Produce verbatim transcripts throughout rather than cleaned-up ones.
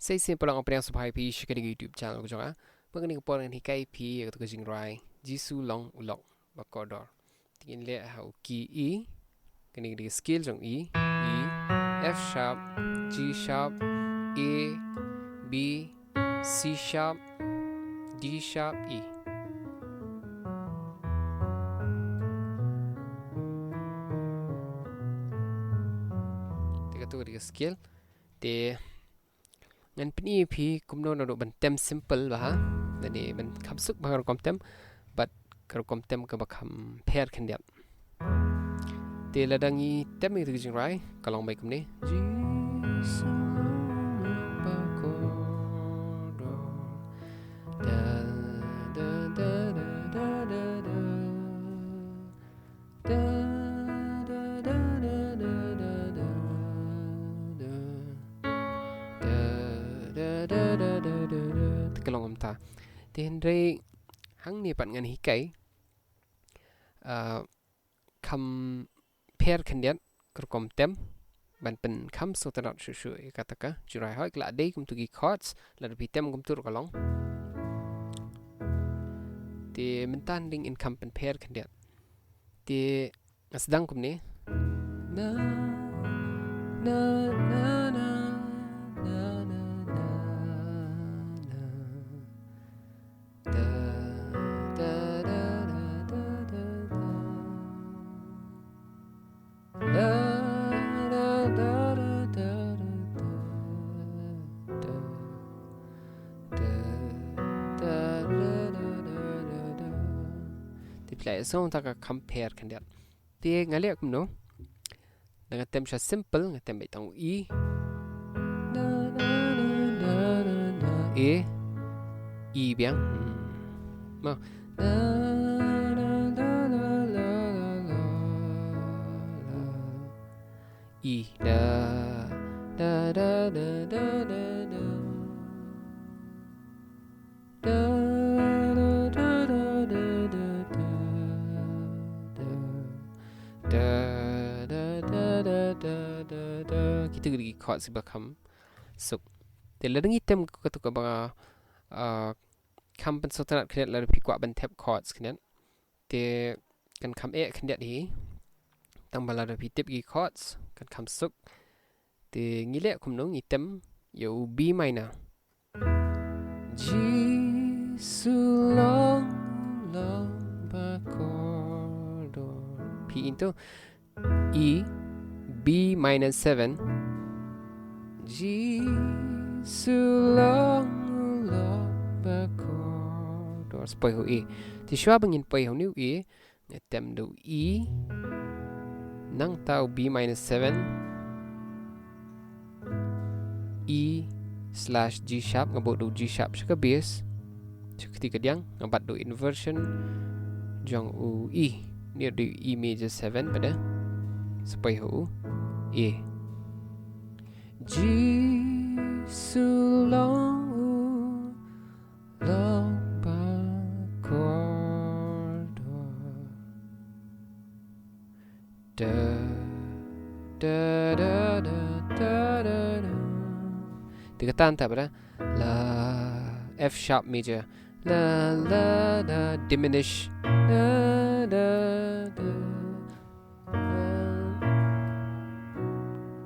Sa shisien pat nga pdiang sngewbha ïa phi sha kane ka YouTube channel ka jong nga. Bad kane ka por ngan hikai ïa phi ïa kato ka jingrwai Jisu long u lok ba kordor. Te ngin leh ha u key E. Kane ka dei ka scale jong E. E, F sharp, G sharp, A, B, C sharp, D sharp, E. Te kato ka dei ka scale. Te ngan pyni ïa phi kumno naduh ban tem simple bha, lane ban kham suk bha ka rukom tem bad ka rukom tem kaba kham pher khyndiat. Te lada ngi tem ïa ka jingrwai ka long beit kumne. Jisu long ba kordor. Da, da, da, da. Da, da, da, da, da. Da, da, da, da, da, da. Da, da, da, da, da, da. Te ka long kumta. Te hynrei hangne pat ngan hikai, ah, kham pher khyndiat ka rukom tem ban pynkham sngewtynnat shuh shuh ïa kata ka jingrwai. Hooid, ka la dei kumtu ki chords, lada phi tem kumtu ruh ka long. Te mynta ngin kham pynpher khyndiat. Te nga sdang kumne. Na, na, na. Da, da, da, da, da, da, da. Da, da, da, da, da, da. Da, da, da, da, da, da, da. Te phi la ïohsngew ta ka kham pher khyndiat. Te nga leh kumno? Da nga tem sha simple, nga tem beit tang u E. E, E biang. Hmm. Ma. E. Da, da, da, da, da, da, da. Da, da, da, da, da, da, da. Da, da, da, da, da, da, da. Kita ki chords ba kham suk. Te lada ngi tem kato kaba, ah, kham pynsngewtynnat khyndiat lada phi kwah ban thep chords khyndiat. Te kan kham eh khyndiat hi. Tang ba lada phi tip ki chords kan kham suk. Te ngi leh kumno, ngi tem ïa u B minor. Jisu long, long ba kordor. Phi into E, B minor seven. Jisu long, long ba kordor. Sa poi ha u E. Te shuwa ba ngin poi ha une u E, nga tem da u E, nangta u B minor seven, E slash G sharp, nga buh da u G sharp sha ka bass, sha ka kti kadiang, nga bat da u inversion jong u E, ne da u E major seven pat de, sa poi ha u E. Jisu long u long ba kordor. Da, da, da, da. Te kata pat de. La, F sharp major. La, la, la, diminish. La, da, da.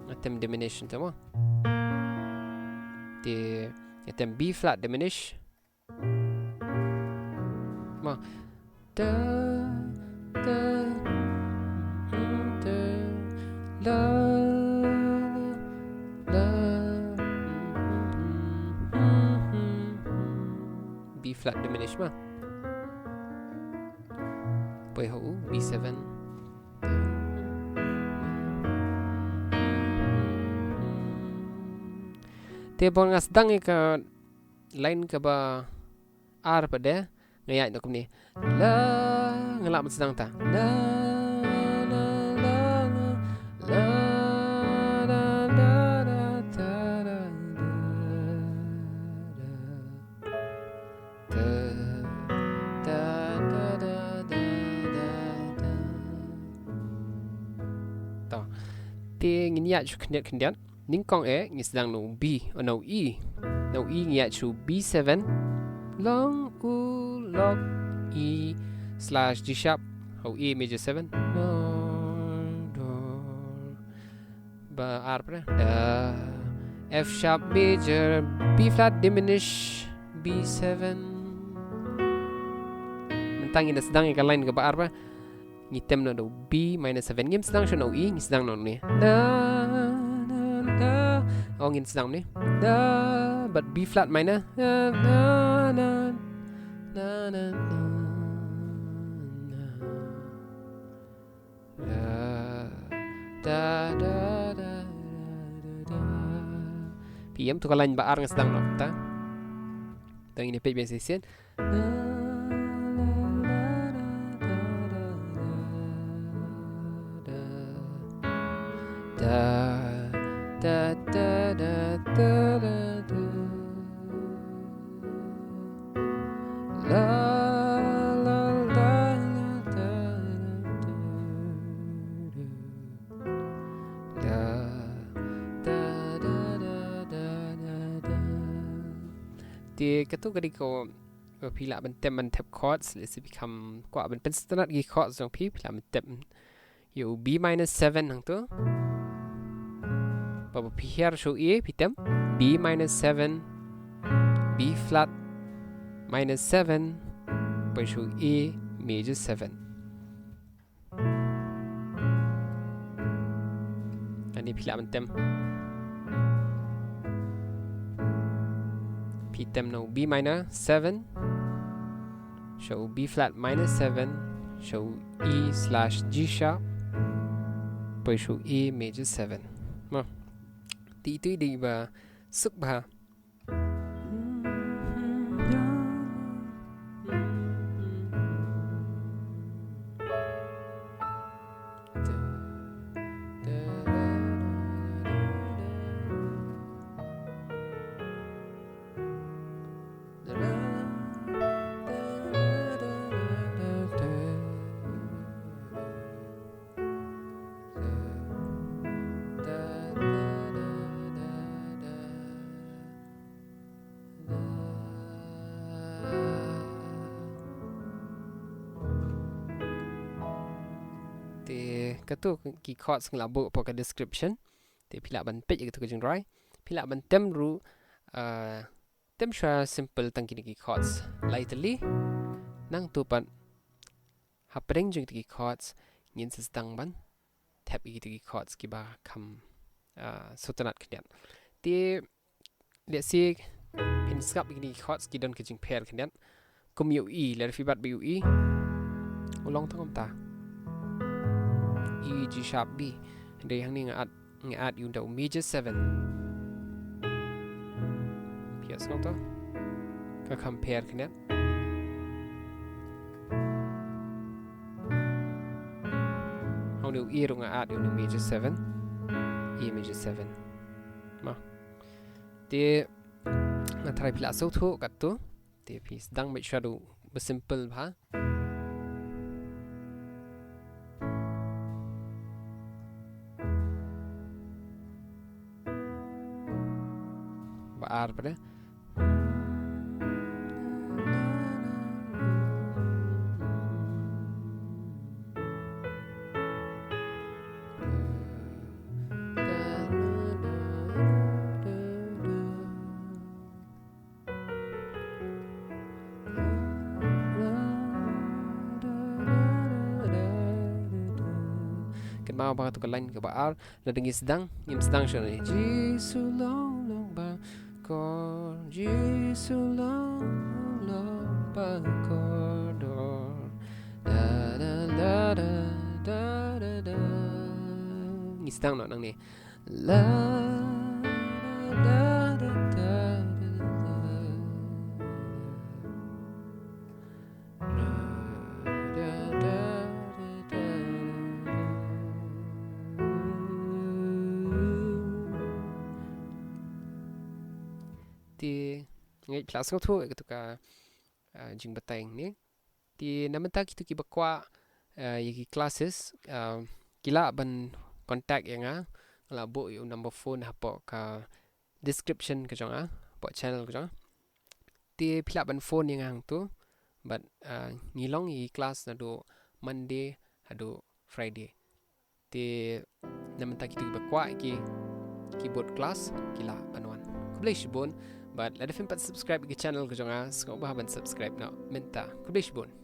Nga tem diminish te mo. Te nga tem B flat diminish. Ma. Da, da, da, la, la. B flat diminished ma. Poi ha u B seven. Te ba nga sdang ïa ka line kaba ar pat de, nga ïaid noh kumne. La, nga lah ban sdang ta. La, la, la, la, la, la, la, ta, da, da, da, da. Ta, ta, ta, da, da, da, da. Ta. Te ngin ïaid shu khyndiat khyndiat. Nyngkong eh ngi sdang na u B, oh, na u E. Na u E ngi ïaid sha u B seven. Long u lok E slash G sharp. Ha u E major seven. Dor, dor. Ba ar pra. Da. F sharp major, B flat diminish, B seven. Mynta ngin da sdang ïa ka line kaba ar pra. Ngi tem noh da u B minor seven. Ngim sdang shuh na u E, ngi sdang noh na une. Da, da, da. Oh, ngin sdang na une. Da, bad B flat minor. Da, da, da. Da, da, da, da. Da, da, da, da, da, da. Phi ïohi to ka line ba ar nga sdang noh mynta. Te ngin ïa peit biang shisien. Da, da, da, da, da, da, da. La, la, la, la, da, da, da, da. Da, da, da, da, da, da, da. Te kato ka dei ko, ko phi lah ban tem ban thep chords, lehse phi kham kwah ban pynsngewtynnat ki chords jong phi, phi lah ban tem ïa u B minor seven hangto. Ba, ba phi hiar sha u A, phi tem B minor seven, B flat minor seven, poi sha u A major seven. Ani phi lah ban tem. Phi tem na u B minor seven, sha u B flat minor seven, sha u E slash G sharp, poi sha u A major seven. Mo. Te ito i dei ba suk bha. Te kato ki chords nga la buh hapoh ka description. Te phi lah ban peit ïa kato ka jingrwai. Phi lah ban tem ruh, ah, tem shuwa simple tang kine ki chords. Lai tylli. Nangto pat hapdeng jong kito ki chords ngin sa sdang ban thep ïa kito ki chords kiba kham, ah, sngewtynnat khyndiat. Te lehse phin sngap ïa kine ki chords ki don ka jingpher khyndiat. Kum ïa u E, lada phi bat beit ïa u E, u long tang kumta. E, G sharp, B. Hynrei hangne nga add, nga add ïa u da u major seven. Phi ïohsngew to? Ka kham pher khyndiat. Ha une u E ruh nga add ïa une u major seven. E major seven. Mo. Te nga tharai phi la sngewthuh katto. Te phi sdang beit shuwa, u ba simple bha. Ba ar pat de. Kynmaw ba kato ka line kaba ar, lada ngi sdang, ngim sdang shuh ne. Jisu long long ba kordor, Jisu long long ba kordor. Da, da, da, da, da, da, da. Ngi sdang noh nangne. La, da, da, da, da, da. Te nga ngeit phi la sngewthuh ïa kato ka, ah, jingbatai hangne. Te na mynta kito kiba kwah, ah, ïa ki classes, ah, ki lah ban contact ïa nga. Nga la buh ïa u number phone hapoh ka description ka jong nga, hapoh channel ka jong nga. Te phi lah ban phone ïa nga hangto, bad, ah, ngi long ïa ki class naduh Monday haduh Friday. Te na mynta kito kiba kwah ki keyboard class ki lah ban wan. Khublei shibun, bad lada phim pat subscribe ïa ka channel ka jong nga, sngewbha ban subscribe noh mynta. Khublei shibun.